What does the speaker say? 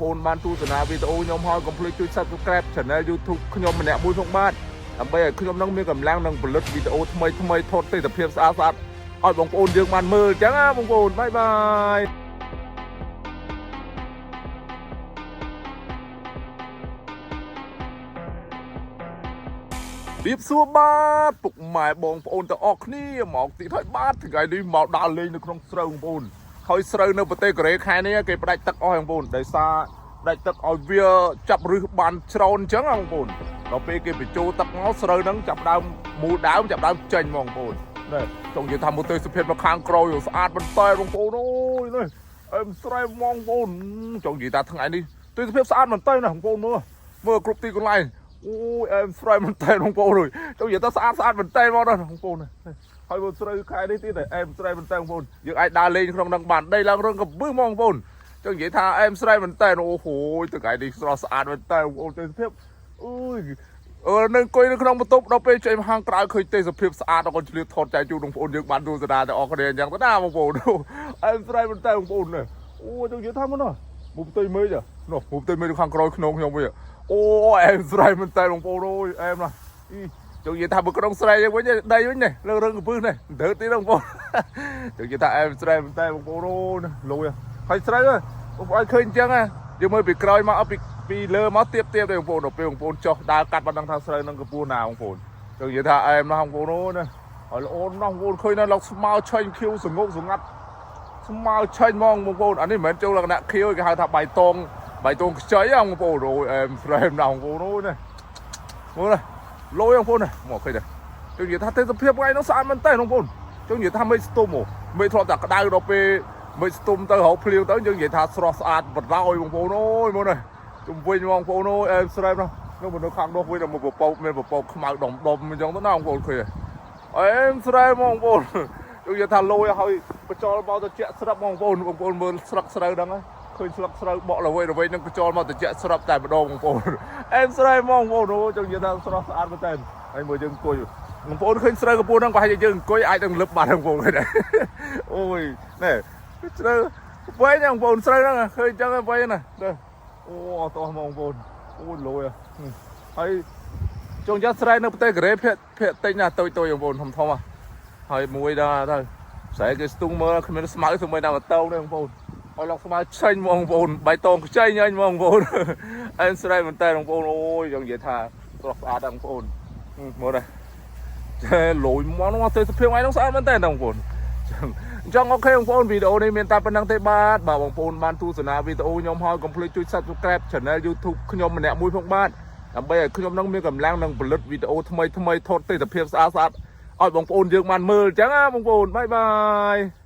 ប្អូនបានទស្សនាវីដេអូខ្ញុំហើយកុំភ្លេចជួយ Subscribe Channel YouTube ខ្ញុំម្នាក់មួយផងបាទដើម្បីឲ្យខ្ញុំនឹងមានកម្លាំងនិងផលិតវីដេអូថ្មីថ្មីថតទេសភាពស្អាតស្អាតឲ្យបងប្អូនយើងបានមើលអញ្ចឹងណាបងប្អូន bye bye រៀបសួរបាទពុកម៉ែបងប្អូនទាំងអស់គ្នាមកទីថយបាទថ្ងៃនេះមកដើរលេងនៅក្នុងស្រូវបងប្អូនហើយស្រូវនៅប្រទេសកូរ៉េខែនេះគេផ្ដាច់ទឹកអស់បងប្អូនដោយសារផ្ដាច់ទឹកឲ្យវាចាប់រឹសបានច្រើនអញ្ចឹងណាបងប្អូនដល់ពេលគេបញ្ចូលទឹកមកស្រូវហ្នឹងចាប់ដើមមូលដើមចាប់ដើមចេញមកបងប្អូននេះចង់និយាយថាមកទេសភាពមកខាងក្រោយស្អាតមែនតើបងប្អូនអូយនេះអែមស្រែហ្មងបងប្អូនចង់និយាយថាថ្ងៃនេះទេសភាពស្អាតមែនតើណាបងប្អូនមើលមើលគ្រប់ទីកន្លែង អូយអែមស្រែមែនតើបងប្អូនអើយចង់និយាយថាស្អាតស្អាតមែនតើមកដល់បងប្អូនហើយមកស្រូវខែនេះទៀតអែមស្រែមែនតើបងប្អូនយើងអាចដើរលេងក្នុងនឹងបានដីឡើងរងកបឹះហ្មងបងប្អូនចង់និយាយថាអែមស្រែមែនតើអូហូយថ្ងៃនេះស្រស់ស្អាតមែនតើបងប្អូនទេសភាពអូយអឺនឹងអង្គុយនៅក្នុងបន្ទប់ដល់ពេលចេញមកខាងក្រៅឃើញទេសភាពស្អាតដល់គាត់ឆ្លៀតថតចែកជូនបងប្អូនយើងបានទស្សនាទាំងអស់គ្នាអញ្ចឹងទៅណាបងប្អូនអែមស្រែមែនតើបងប្អូនអូចង់និយាយថាមកនោះមុខផ្ទៃមេឃនោះមុខផ្ទៃមេឃនៅខាងក្រោយខ្នងខ្ញុំវិញ អូអែមស្រែមែនតើបងប្អូនអើយអែមណាស់អីចង់និយាយថាបើក្នុងស្រែយើងវិញដីវិញនេះលើរឿងកពឹសនេះមិនត្រូវទៀតបងប្អូនចង់និយាយថាអែមស្រែមែនតើបងប្អូនអូយលយហើយស្រូវបងប្អូនឃើញអញ្ចឹងយើងមើលពីក្រោយមកអត់ពីពីលើមកទៀបទៀបទេបងប្អូនដល់ពេលបងប្អូនចុះដើរកាត់បានដឹងថាស្រូវនឹងកពស់ណាបងប្អូនចង់និយាយថាអែមណាស់បងប្អូនអូយណាហើយល្អណាស់បងប្អូនឃើញណាលោកស្មៅឆេញខៀវសងកសងាត់ ស្មៅឆេញហ្មងបងប្អូនអានេះមិនមែនចូលលក្ខណៈខៀវគេហៅថាបៃតងបៃតងខ្ចីហ៎បងប្អូនអូយអែមស្រែមណាស់បងប្អូនអូយនេះមើលណាលយបងប្អូនណាមកឃើញទេចង់និយាយថាទេសភាពថ្ងៃនោះស្អាតមែនតើបងប្អូនចង់និយាយថាមេឃស្ទុំហ៎មេឃធ្លាប់តែក្តៅដល់ពេលមេឃស្ទុំទៅរកភ្លៀងទៅយើងនិយាយថាស្រស់ស្អាតបណ្ដោយបងប្អូនអូយមើលនេះជុំវិញបងប្អូនអូយអែមស្រែមណាស់នោះមនុស្សខាងនោះវិញមកពពកមានពពកខ្មៅដុំដុំអញ្ចឹងទៅណាបងប្អូនឃើញទេអែមស្រែមបងប្អូនចង់និយាយថាលយហើយ បញ្ចូលមកត្រជាក់ស្រាប់បងប្អូនបងប្អូនមើលស្លឹកស្រូវហ្នឹងឃើញស្លឹកស្រូវបក់ល្វីល្វីនឹងបញ្ចូលមកត្រជាក់ស្រាប់តែម្ដងបងប្អូនអែមស្រែហ្មងបងប្អូនអូចង់និយាយថាស្រស់ស្អាតមែនតើហើយមើលយើងអង្គុយបងប្អូនឃើញស្រូវកពស់ហ្នឹងប្រហែលជាយើងអង្គុយអាចនឹងលឹបបាត់បងប្អូនឃើញទេអូយណែស្រូវវែងបងប្អូនស្រូវហ្នឹងឃើញអញ្ចឹងវែងណាអូអត់តោះបងប្អូនអូយលយហើយចង់យកស្រែនៅប្រទេសកូរ៉េភាគភាគតិចណាស់តូចតូចបងប្អូនធំធំហើយមួយដល់ទៅ ស្រែគេស្ទុងមើលគ្មានស្មៅសូម្បីតែម៉ូតូទេបងប្អូនឲ្យឡុកស្មៅឆេញហ្មងបងប្អូនបៃតងខ្ចីញញហ្មងបងប្អូនអែមស្រែមែនតើបងប្អូនអូយចង់និយាយថាស្រស់ស្អាតដល់បងប្អូនមើលនេះចេះលយមកនោះទេសភាពថ្ងៃនោះស្អាតមែនតើបងប្អូនអញ្ចឹង OK បងប្អូនវីដេអូនេះមានតែប៉ុណ្្នឹងទេបាទបើបងប្អូនបានទស្សនាវីដេអូខ្ញុំហើយកុំភ្លេចជួយ Subscribe Channel YouTube ខ្ញុំម្នាក់មួយផងបាទដើម្បីឲ្យខ្ញុំនឹងមានកម្លាំងនិងផលិតវីដេអូថ្មីថ្មីថតទេសភាពស្អាតស្អាតឲ្យបងប្អូនយើងបានមើលអញ្ចឹងណាបងប្អូន bye bye.